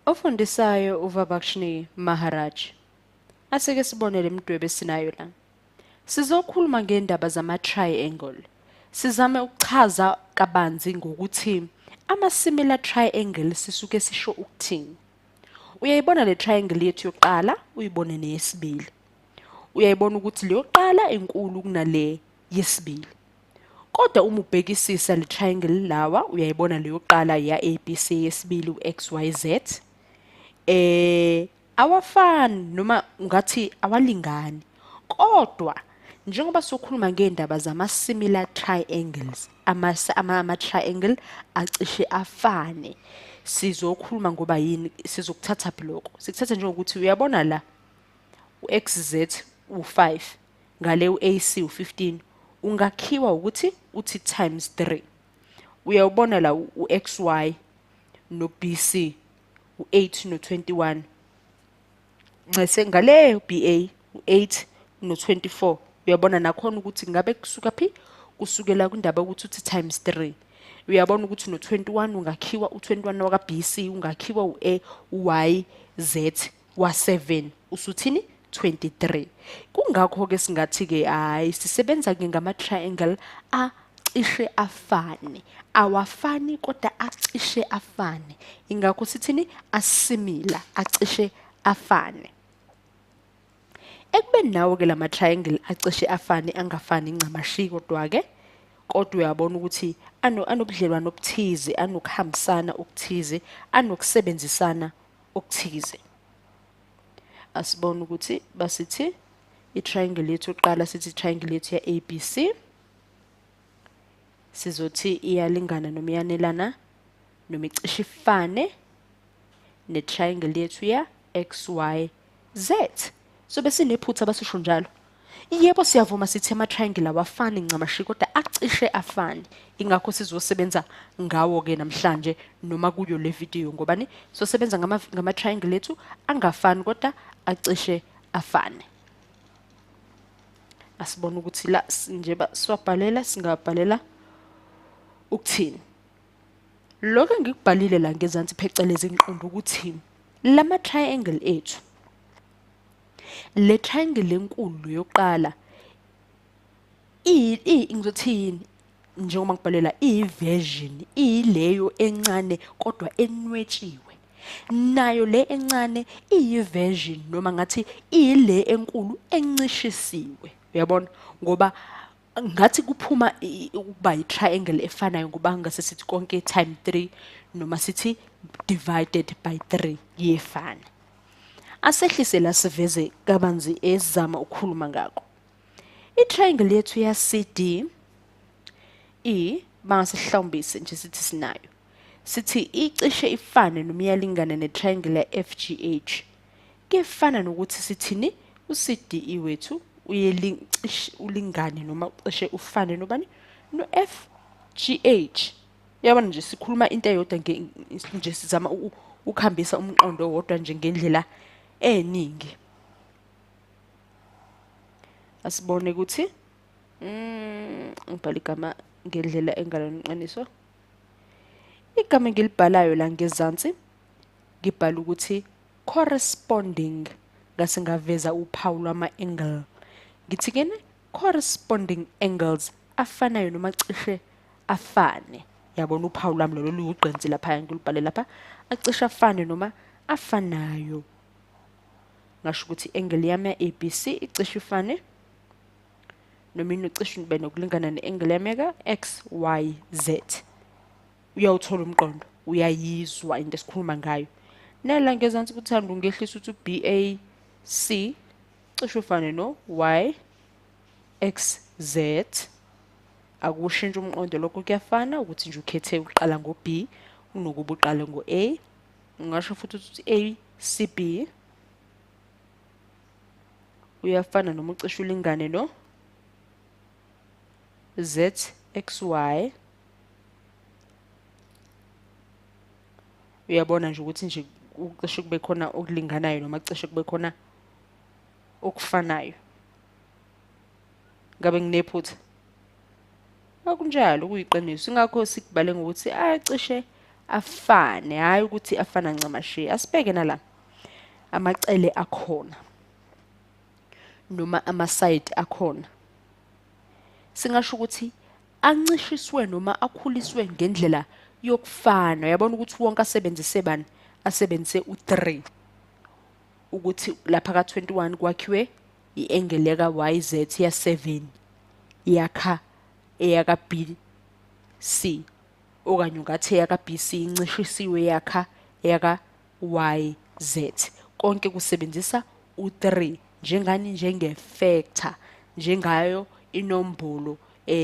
Ofundisayo uVabakshni Maharaj. Aseke sibone le midwebo esinayo la. Sizokhuluma ngendaba zama-triangle. Sizame ukuchaza kabanzi ngokuthi ama-similar triangle sisuke sisho ukuthini. Uyayibona le triangle yethu yokuqala, uyibone neyesibili. Uyayibona ukuthi le yokuqala inkulu kunale yesibili. Kodwa uma ubhekisisa le triangle lawa, uyayibona le yokuqala ya ABC, yesibili u-XYZ. Awafani noma ungathi awalingani. Kodwa njengoba sokhuluma ngendaba zama-similar triangles, ama-triangle acishe afane, sizokhuluma ngoba yini, sizokuthatha phi lokho? Sikuthatha njengokuthi uyabona la u-XZ u5 ngale u-AC u15, ungakhiwa ukuthi uthi times 3. Uyawubona la u-XY no-BC u8 no-21, ncese ngale u-BA u8 no-24. Uyabona nakhona ukuthi ngabe kusuka phi? Kusukela kwindaba yokuthi uthi times 3. Uyabona ukuthi no-21 ungakhiwa, u-21 waka-BC ungakhiwa u-A u-Y Z wa-7, usuthini 23. Kungakho-ke singathi-ke hhayi, sisebenza-ke ngama-triangle acishe afane, awafani kodwa acishe afane. Ingakho sithini asimila, acishe afane. Ekubeni nawo-ke lama triangle acishe afane, angafani ncamashi, kodwa-ke kodwa uyabona ukuthi anobudlelwano obuthize, anokuhambisana okuthize, anokusebenzisana okuthize. Asibone ukuthi basithi i-triangle yethu yokuqala, sithi i-triangle yethu ya-ABC sizothi iyalingana noma iyanelana noma icishe ifane ne-triangle yethu ya XYZ. So besinephutha basisho njalo. Yebo, siyavuma sithi ama-triangle awafani ncamashi, kodwa acishe afane. Ingakho sizosebenza ngawo-ke namhlanje noma kuyo le video, ngobani sosebenza ngama-triangle ethu angafani kodwa acishe afane. Asibone ukuthi la nje siwabhalela, singabhalela ukuthini. Lokho engikubhalile la ngezansi phecelezi ngiqonda ukuthi lama triangle ethu, le triangle enkulu yokuqala ngizothi yini, njengoba ngibhalela iyi-version, iyileyo encane kodwa enwetshiwe. Nayo le encane iyi-version noma ngathi iyile enkulu encishisiwe. Uyabona, ngoba ngathi kuphuma ukuba i-triangle efanayo, ngoba ngase sithi konke time 3 noma sithi divided by 3 iyefana. Asehlise la siveze kabanzi esizama ukukhuluma ngakho. I-triangle yethu ya CD E bangasihlawumbise nje sithi sinayo, sithi icishe ifane noma iyalingana ne-triangle ya FGH. Kuyefana nokuthi sithini u-CDE wethu uyelincishe ulingane noma ucishe ufane nobani, no-FGH. Uyabona nje sikhuluma into eyodwa nje, sizama ukuhambisa umqondo owodwa nje ngendlela eningi. Asibone ukuthi ngibhala igama ngendlela engalona iqiniso. Igama engilibhalayo la ngezansi ngibhala ukuthi corresponding, ngase ngaveza uphawu lwama-angle. Ngithi kene corresponding angles afanayo noma cishe afane. Yabona uphawu lwami lolo luyugqinsi lapha, ngilubhale lapha, acishe afane noma afanayo. Ngasho ukuthi i-angle yami ya-ABC icishe ifane noma inocishe ibe nokulingana ne-angle yami yaka-XYZ. Uyawuthola umqondo, uyayizwa into esikhuluma ngayo. Nala ngezansi kuthanda ungehlisa ukuthi u-BAC cishe ufane no-YXZ. Akushintsha umqondo, lokho kuyafana ukuthi nje ukhethe uqala ngo-B kunokuba uqale ngo-A. Ungasho futhi ukuthi ACB uyafana noma ucishe ulingane no ZXY. Uyabona nje ukuthi nje kucishe kube khona okulinganayo noma cishe kube khona okufanayo. Ngabe nginephutha? Akunjalo, kuyiqiniso. Ingakho sikubhale ngokuthi acishe Afane, hhayi ukuthi afana ncamashi. Asibheke nala amacele akhona noma ama-side akhona. Singasho ukuthi ancishiswe noma akhuliswe ngendlela yokufana. Uyabona ukuthi wonke asebenzise bani? Asebenzise u-3 ukuthi lapha ka-21 kwakhiwe i-angle yaka-YZ ya-7 yakha eyaka-BC, okanye ungathi eyaka-BC incishisiwe yakha eyaka-YZ. Konke kusebenzisa u-3 njengani? Njenge-factor, njengayo inombolo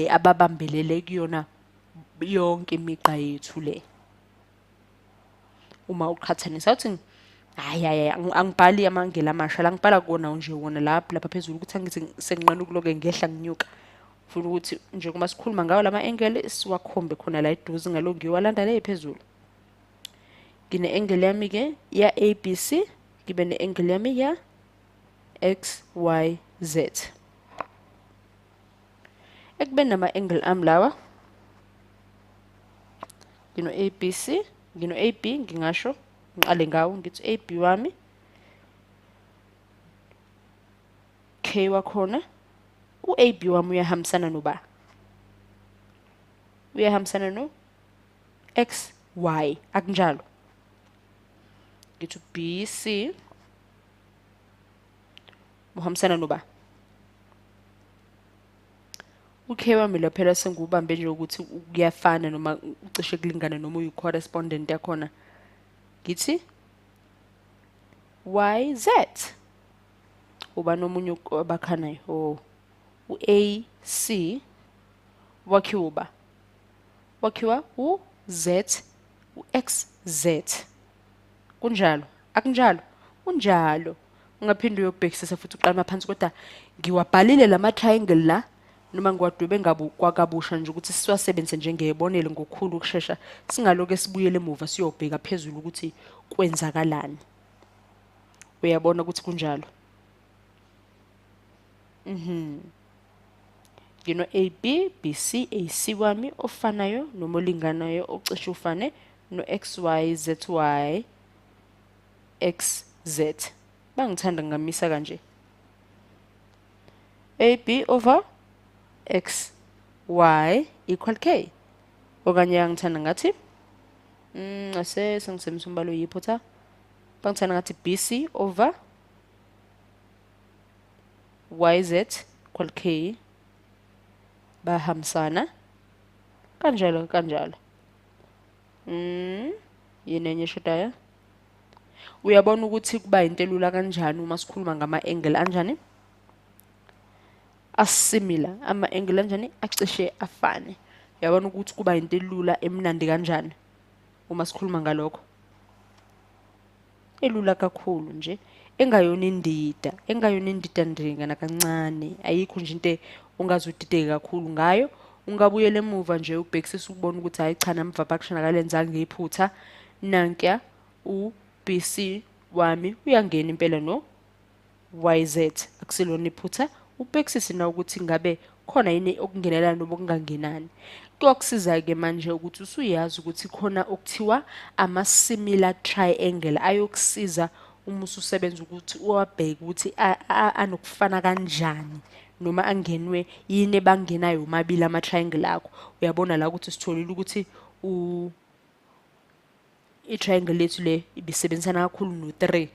ababambelele kuyona yonke imigqa yethu le. Uma uqhathanisa uthi hayi hayi, angibhali amangela amasha la, ngibhala kona nje wona lapha phezulu ukuthi angithi senginqena ukuloke ngehla nginyuka. Ufuna ukuthi njengoba sikhuluma ngawo lama angle siwakhombe khona la eduze, ngalo ngiwalanda le phezulu. Ngine angle yami ke ya ABC, ngibe ne angle yami ya XYZ. Ekubeni nama angle ami lawa, ngino ABC, ngino AB, ngingasho ngiqale ngawo ngithi AB wami, K wakhona, u-AB wami uyahambisana noba? Uyahambisana no X Y, akunjalo? Ngithi BC uhambisana noba? U-K wami lo phela sengiwubambe nje ukuthi kuyafana noma ucishe kulingana noma uyi-correspondent yakhona. Ngithi YZ. Uba nomunye abakhanayo? Oh, u-AC wakhiwa uba? Wakhiwa u-Z, u-XZ. Kunjalo? Akunjalo? Kunjalo. Ungaphinde uyobhekisisa futhi uqale phansi, kodwa ngiwabhalile lama triangle la noma ngiwadwebe kwakabusha nje ukuthi siwasebenzise njengebonelo ngokukhulu ukushesha, singaloke sibuyele emuva siyobheka phezulu ukuthi kwenzakalani. Uyabona ukuthi kunjalo? Ngino A B, B C, A C wami ofanayo noma olinganayo ocishe ufane no X Y Z Y X Z. Bangithanda ngingamisa kanje. A B over X Y equal K. Okanye angithanda ngathi ase sengisebenzisa umbalo oyiphutha. Bangithanda ngathi B C over Y Z equal K. Bahambisana kanjalo kanjalo. Yini enye eshodayo? Uyabona ukuthi kuba into elula kanjani uma sikhuluma ngama-angle anjani? Asimila, ama-angle anjani? Acishe afane. Uyabona ukuthi kuba into elula emnandi kanjani uma sikhuluma ngalokho? Elula kakhulu nje, engayona indida, engayona indida ndinga nakancane. Ayikho nje into ongazudideka kakhulu ngayo. Ungabuyela emuva nje ubhekisise ukubona ukuthi hayi cha, nami Vabakshana akalenzanga iphutha. Nankuya u BC wami uyangena impela no YZ, akusilona iphutha. Ubhekisise na ukuthi ngabe khona yini okungenelana noma okungangenani. Kuyokusiza-ke manje ukuthi usuyazi ukuthi khona okuthiwa ama-similar triangle ayokusiza uma ususebenza ukuthi uwabheke ukuthi anokufana kanjani noma angenwe yini ebangenayo omabili ama-triangle akho. Uyabona la ukuthi sitholile ukuthi i-triangle lethu le ibisebenzisana kakhulu no-3.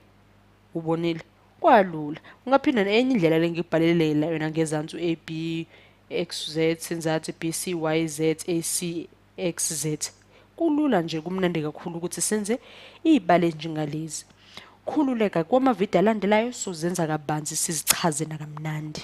Ubonile? Kwalula. Ungaphinda enye indlela le ngikubhalele yona ngezansi, u-A B X Z senzathi B C Y Z A C X Z. Kulula nje, kumnandi kakhulu ukuthi senze iy'balo ezinjengalezi. Khululeka, kwamavidiyo alandelayo sozenza kabanzi sizichaze nakamnandi.